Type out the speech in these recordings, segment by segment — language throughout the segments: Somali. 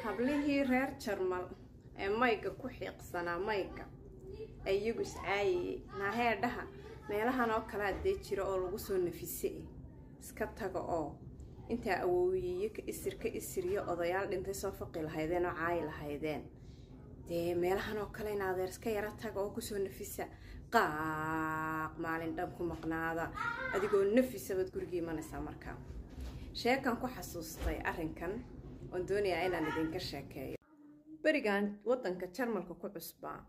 Hablihii reer Jarmal ee mayga ku xiiqsanaa, mayga ee iyagu iscaayayey, naaheedhaha meelahan oo kalea dee jira oo lagu soo nafise, iska taga oo intaa awoowiyeyo ka isir ka isiriyo odayaal dhintay soo faqi lahaydeen oo caayi lahaydeen. Dee meelahan oo kale in adeer iska yaro taga oo kusoo nafisa, qaaq maalin dhan ku maqnaada, adigoo nafisa baad guriga imanaysaa. Markaa sheekan ku xasuustay arrinkan oon doonayaa inaan idinka sheekeeyo. Berigan waddanka Jarmalka ku cusbaa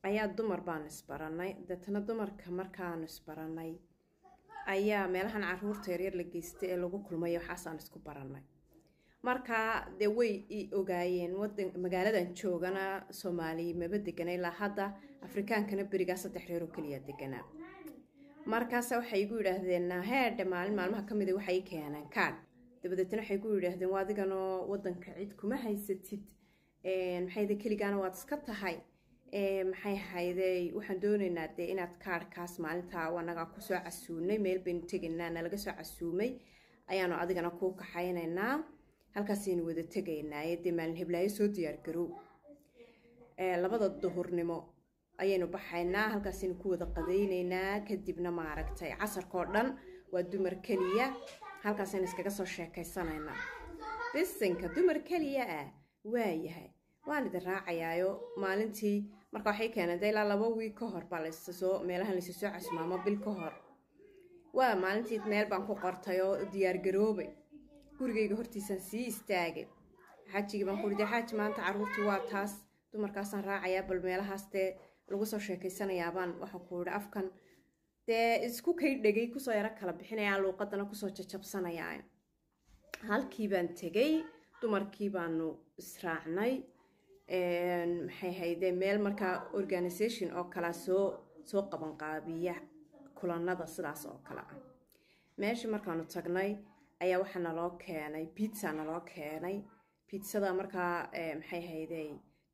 ayaa dumar baanu isbaranay. Deetana dumarka markaanu isbaranay ayaa meelahan caruurta yaryar la geystay ee lagu kulmay waxaasaan isku baranay. Markaa dee way i ogaayeen, wadan magaaladan joogana Soomaali maba degana ilaa hadda, Afrikaankana berigaa 3 reer oo keliya deganaa. Markaasa waxay igu yidhaahdeen heedhe, maalin maalmaha ka mida waxay keeneen kaadh. Dabadeetna waxay ku yidhaahdeen, waa adiganoo wadanka cid kuma haysatid, maxayde keligaana waad iska tahay, maxay hayday, waxaan doonaynaa dee inaad kaadhkaas maalintaa anagaa kusoo casuunay, meel baynu tegaynaa nalaga soo casuumay, ayaanu adigana kuu kaxaynaynaa, halkaasaynu wada tegaynaaye, dee maalin heblaayo soo diyaargarow, 2da duhurnimo ayaynu baxaynaa, halkaasaynu ku wada qadaynaynaa, kadibna maaragtay casarkao dhan waa dumar keliya, halkaasaynu iskaga soo sheekaysanaynaa. Bisinka, dumar keliya ah waayahay, waan idin raacayaayo. Maalintii marka waxay keeneen de ilaa 2 wiig ka hor baa lasoo meelahan laysa soo casumaamo, bil ka hor. Waa maalintii meel baan ku qortay oo diyaargaroobay, gurigayga hortiisaan sii istaagay. Xaajigii baan ku uri, xaaji, maanta caruurtii waa taas, dumarkaasaan raacayaa, bal meelahaas dee lagu soo sheekaysanayaabaan waxaan ku ihi afkan dee isku kay dhegay kusoo yaro kala bixinayaa, luuqadana kusoo jajabsanayaa. Halkii baan tegay, dumarkii baanu israacnay, maxay haydee, meel markaa organisation oo kalea soo qabanqaabiya kulanada sidaas oo kale ah. Meeshii markaanu tagnay ayaa waxaa naloo keenay pizza, naloo keenay pizzada. Markaa maxay haydey,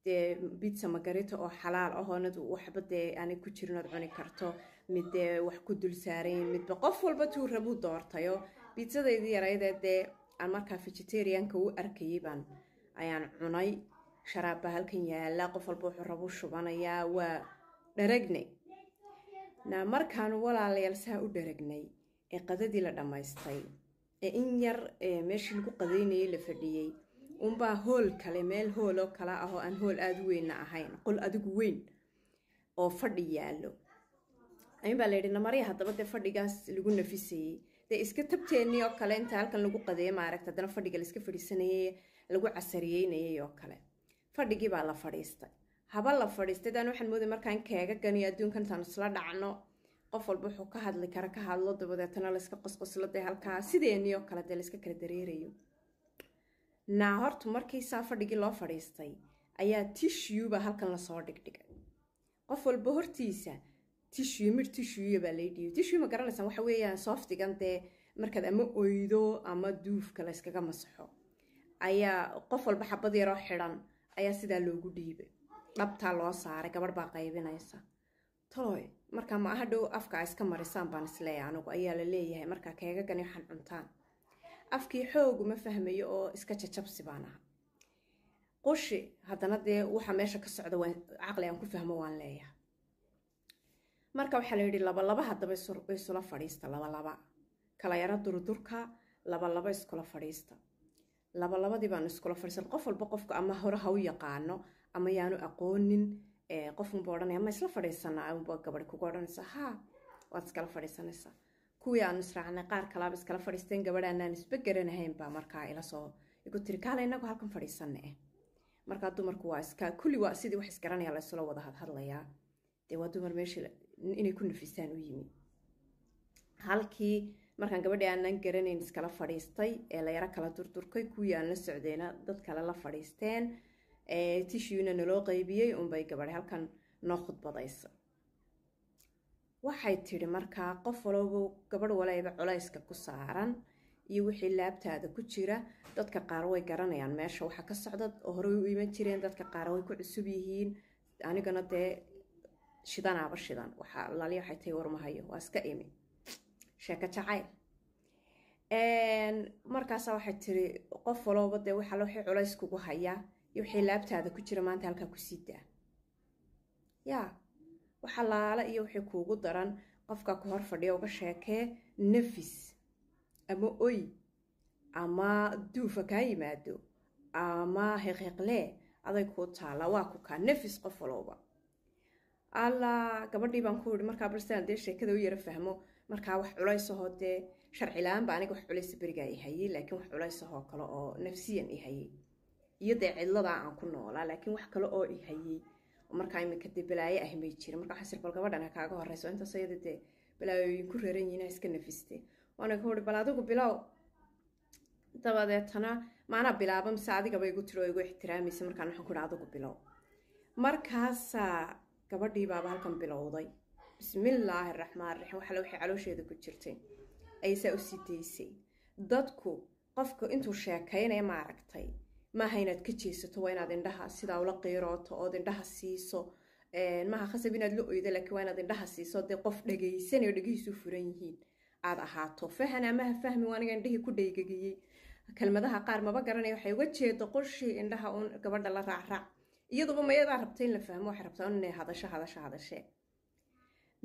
dee pizza margarita oo xalaal ahoonad waxba dee aanay ku jirin ood cuni karto, mid dee wax ku dul saarayn, midba qof walba tuu rabuu doortayo. Pizzadaydii yaraydee dee aan markaa vegetarianka u arkayay baan ayaan cunay. Sharaab baa halkan yaala, qof walba wuxuu rabuu shubanayaa. Waa dharagnay na markaanu walaalayaal saa u dharagnay ee qadadii la dhammaystay ee in yar meeshii lagu qadaynayay la fadhiyey, unbaa hool kale, meel hooloo kale ah oo aan hool aada u weynna ahayn, qol adigu weyn oo fadhi yaallo ayuunbaa la yidhi namarya. Haddaba dee fadhigaas lagu nafisayey dee iska tabteennii oo kale inta halkan lagu qadeeyo, maaragta, haddana fadhiga la iska fadhiisanayey, lagu casariyeynayay oo kale, fadhigii baa la fadhiistay. Haba la fadhiistay daan waxaan mooday markaan keega ganiyo adduunkan intaan isla dhacno, qof walba wuxuu ka hadli kara ka hadlo, dabadeetana layska qosqoslo, dee halkaa sideennii oo kale dee layska kala dareerayo. Naa horta markii saa fadhigii loo fadhiistay ayaa tissue baa halkan lasoo dhigdhigay, qof walba hortiisa tissue, midh tissue baa lay dhiibay. Tissue ma garanaysaan? Waxa weeyaan softigan dee markaad ama oydo ama duufka layskaga masaxo ayaa qof walba xabad yaroo xidhan ayaa sidaa loogu dhiibay, dhabtaa loo saaray, gabadh baa qaybinaysa. Taloy markaa ma aha dhow afka a iska marisaan baan isleeyahay anigu ayaa la leeyahay markaa keegagani waxaan cuntaan. Afkii xooguma fahmayo oo iska jajabsi baan aha qushi, haddana dee waxa meesha ka socda waan caqli aan ku fahmo waan leeyahay. Marka waxaa la yidhi labalaba haddaba isula fadhiista, labalaba kala yaro durdurka, labalaba iskula fadhiista. Labalabadii baanu iskula fadhiisan. Qof walba qofka ama hore ha u yaqaano ama yaanu aqoonin, qofunba odhanaya ma isla fadhiisanaa, unba gabadh kugu odhanaysa, haa waad iskala fadhiisanaysaa. Kuwii aanu israacnay qaar kalaaba iskala fadhiisteen, gabadhaanaan isba garanahayn baa markaa ila soo igu tiri, kaale inagu halkan fadhiisana eh. Markaa dumarku waa iska kulli waa sidii wax isgaranaya, la isula wada hadhadlayaa, dee waa dumar meeshii inay ku nafisaan u yimi. Halkii markaan gabadhii aanan garanayn iskala fadhiistay ee la yaro kala durdurkay, kuwii aan la socdayna dad kale la fadhiisteen, tissue-na naloo qaybiyey, unbay gabadhi halkan noo khudbadaysa. Waxay tidhi markaa, qof walowba, gabadh walayba culayska ku saaran iyo wixii laabtaada ku jira, dadka qaar way garanayaan meesha waxa ka socda oo horey u iman jireen, dadka qaar way ku cusub yihiin, anigana dee shidanaaba shidan, waxaa laliya waxay tahay warmahayo, waa iska imi sheeko jacayl. Markaasaa waxay tiri, qof walooba dee waxaa wixii culays kugu hayaa iyo wixii laabtaada ku jira maanta halkaa kusii daa. Yaa waxa laala iyo wixii kuugu daran qofka ku hor fadhiya uga sheekee, nafis ama oy ama duufa kaa yimaado ama heqheqlee, aday kuu taallaa, waa ku kaa nafis qof walowba. Alla, gabadhii baan ku ihi markaa, balsiaan dee sheekada u yara fahmo. Markaa wax culays ahoo dee sharci la-aan ba aniga wax culaysa berigaa i hayay, laakiin wax culays ahoo kale oo nafsiyan i hayay iyo dee cidladaa aan ku noolaa, laakiin wax kale oo i hayay markaa iminka dee balaayo ah may jirin. Marka waxaan sir, bal gabadhan ha kaaga horeyso intaas, iyada dee balaayooyin ku reeran yihiin, ha iska nafiste. Waana ka uri, bal adigu bilow. Dabadeetana maanaa bilaaba mise adigaba igu tiri oo igu ixtiraamaysa. Markaan waxaan ku ihi, adigu bilow. Markaasaa gabadhii baaba halkan bilowday, bismillaahi raxmaan raxiim. Waxale waxay caloosheeda ku jirtay aysaa usii daysay. Dadku qofka intuu sheekaynaya, maaragtay, maaha inaad ka jeesato, waa inaad indhaha sidaa ula qiirooto ood indhaha siiso. Maaha khasab inaad la oydo, laakiin waa inaad indhaha siiso, dee qof dhegaysanayo, dhegihiisu furan yihiin aad ahaato. Fahan ama ha fahmi, waa aniga indhihii ku dhaygagiyey. Kelmadaha qaar maba garanaya waxay uga jeedo, qoshii indhaha uun gabadha la raacraac. Iyaduba mayadaa rabta in la fahmo, waxay rabtaa inay hadasho, hadasho, hadashee.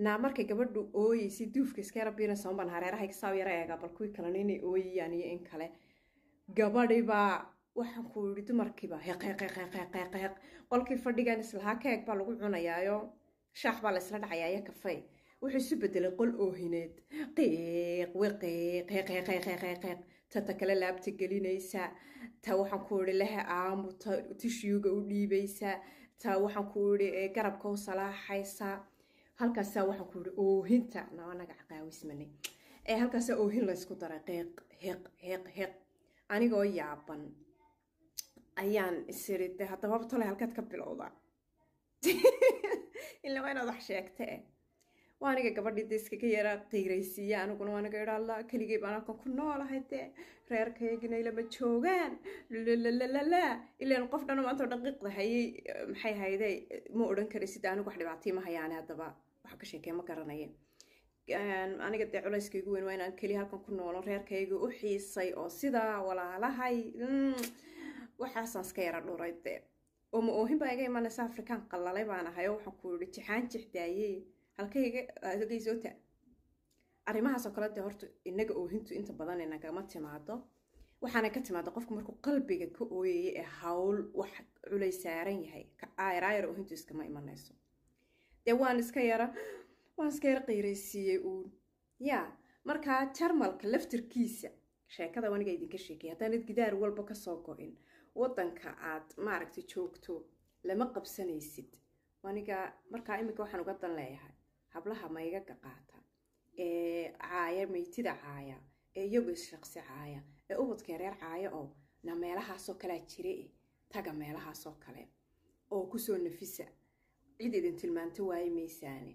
Naa markay gabadhu ooyeysay, duufka iska yara biinaysa baan hareerahayga saa yara eegaa, bal kuwii kalena inay ooyayaan iyo in kale. Gabadhibaa waxaan ku yidhi, dumarkiiba heq heq heq heq heq heq heq. Qolkii fadhigan islahaa keeg baa lagu cunayaayo, shaax baa la isla dhacayaayo, kafay, wuxuu isu bedelay qol oohineed. Qiiq wiqiiq heq heq heq heq heq heq, tata kale laabta gelinaysa, ta waxaan ku idhi lehe aamu, ta tishiyuga u dhiibaysa, ta waxaan ku idhi garabka u salaaxaysa. Halkaasaa waxaan ku idhi oohinta naanaga caqaawismanay ee halkaasaa oohin laysku daray, qiiq heq heq heq. Anigoo yaaban ayaan isiri, de haddaba tole halkaad ka bilowdaa? Ila waa inaad wax sheegte. Waa aniga gabadhii de iskaga yara qiiraysiiya. Aniguna waa aniga idha, alla, keligay baan halkan ku noolahay, dee reerkaygina ilama joogaan, lalalala. Ilaan qof dhan maanta oo dhaqiiqda hayay maxay hayday ma odhan karaysid, anigu wax dhibaatay ma hayaane. Haddaba wax ka sheekee ma garanaya aniga. Dee culayska igu weyn waa inaan keliya halkan ku noolo, reerkayga u xiisay oo sidaa walaalahay waxaasaan iska yara dhuray dee. Oo ma oohin baa iga imanaysa? Afrikaan qallalay baan ahay oo waxaan ku yidhi jixaan jixdaayey halkayga halkay arrimahaasoo kale. Dee horta inaga oohintu inta badan inagama timaado, waxaana ka timaada qofku markuu qalbiga ka ooyaya ee hawl wax culays saaran yahay. Aayar oohintu iskama imanayso. Dee waan iska yara qiiraysiiyey uun ya. Markaa Jarmalka laftirkiisa sheekada aniga idinka sheekay, haddaanad gidaar walba kasoo go-in waddanka aad maaragtay joogto, lama qabsanaysid. Aniga markaa iminka waxaan uga dan leeyahay hablaha maygaga qaata ee caaya, meytida caaya, ee iyagu isshaqsi caaya, ee ubadka reer caaya, oo na meelahaasoo kalea jire, eh taga meelahaasoo kale oo kusoo nafisa. Cid idin tilmaanto waaye maysaane.